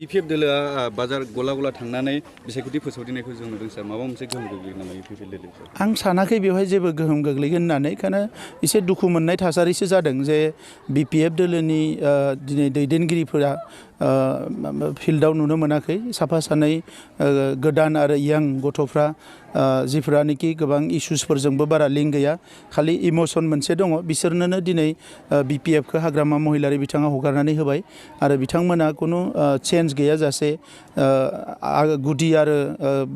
EPF दोलोआ बाजार गला गला थांनानै बिसायख'थि फोसावदिंनायखौ जों नुदों सार माबा मोनसे गोहोम गोग्लैगोन नामा इपिएफ दोलोआव? आं सानाखै बेवहाय जेबो गोहोम गोग्लैगोन होननानै खाना एसे दुखु मोननाय थासारिसो जादों जे बिपिएफ दोलोनि दिनै दैदेनगिरिफोरा फिल्डआव नुनो मोनाखै साफा सानै गोदान आरो यां गथ'फ्रा जिफोरानोखि गोबां इस्युसफोरजोंबो बारा लिंक गैया खालि इमोसन मोनसे दङ बिसोरनोनो दिनै बिपिएफखौ हाग्रामा महिलारि बिथाङा हगारनानै होबाय आरो बिथांमोना खुनु चेन्ज गैयाजासे गुदि आरो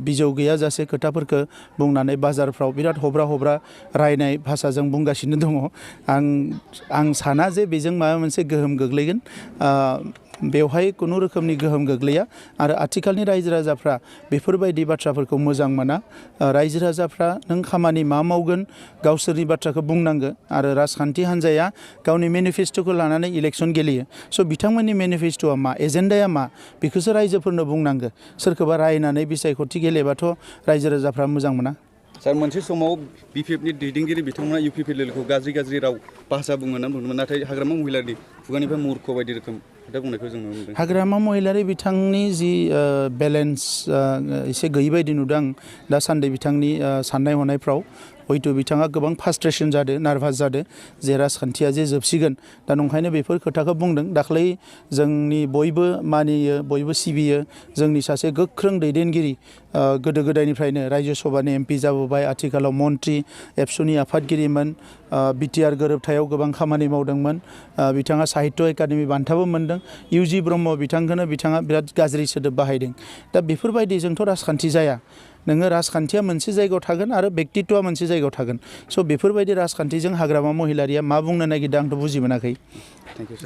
बिजौ गैयाजासे खोथाफोरखौ बुंनानै बाजारफ्राव बिराद हब्रा हब्रा रायनाय भाषाजों बुंगासिनो दङ आं साना जे बेजों माबा मोनसे गोहोम गोग्लैगोन बेवहाय खुनु रोखोमनि गोहोम गोग्लैया आरो आथिखालनि रायजो राजाफ्रा बेफोरबायदि बाथ्राफोरखौ मोजां मोना रायजो राजाफ्रा नों खामानि मा मावगोन गावसोरनि बाथ्राखौ बुंनांगो आरो राजखान्थि हान्जाया गावनि मेनिफेस्ट'खौ लानानै इलेक्सन गेलेयो स' बिथांमोननि मेनिफेस्ट'आ मा एजेन्डाया मा बेखौसो रायजोफोरनो बुंनांगो सोरखौबा रायनानै बिसायख'थि गेलेबाथ' रायजो राजाफ्रा मोजां मोना सार मोनसे समाव बिपिएफनि दैदेनगिरि बिथांमोना इउपिपि दोलोखौ गाज्रि राव भाषा बुङोना बुंदोंमोन नाथाय हाग्रामा महिलारि खुगानिफ्राय मूर्ख बायदि रोखोम खोथा बुंनायखौ जों नुनो मोनदों हाग्रामा महिलारि बिथांनि जि बेलेन्स एसे गैयै बायदि नुदों आं दासान्दि बिथांनि साननाय हनायफ्राव हयथ' बिथाङा गोबां फ्रास्ट्रेसन जादों नार्भास जादों जे राजखान्थिया जे जोबसिगोन दा नंखायनो बेफोर खोथाखौ बुंदों दाख्लै जोंनि बयबो मानियो बयबो सिबियो जोंनि सासे गोख्रों दैदेनगिरि गोदो गोदायनिफ्रायनो रायजो सभानि एमपि जाबोबाय आथिखालाव मन्त्रि एबसुनि आफादगिरिमोन बिटिआर गोरोबथायाव गोबां खामानि मावदोंमोन बिथाङा साहित्य एकाडेमि बान्थाबो मोनदों इउजि ब्रह्म बिथांखौनो बिथाङा बिराद गाज्रि सोदोब बाहायदों दा बेफोरबायदिजोंथ' राजखान्थि जाया नोङो राजखान्थिया मोनसे जायगायाव थागोन आरो व्यक्तित्वआ मोनसे जायगायाव थागोन स' बेफोरबायदि राजखान्थिजों हाग्रामा महिलारिया मा बुंनो नागिरदों आंथ' बुजि मोनाखै थेंक इउ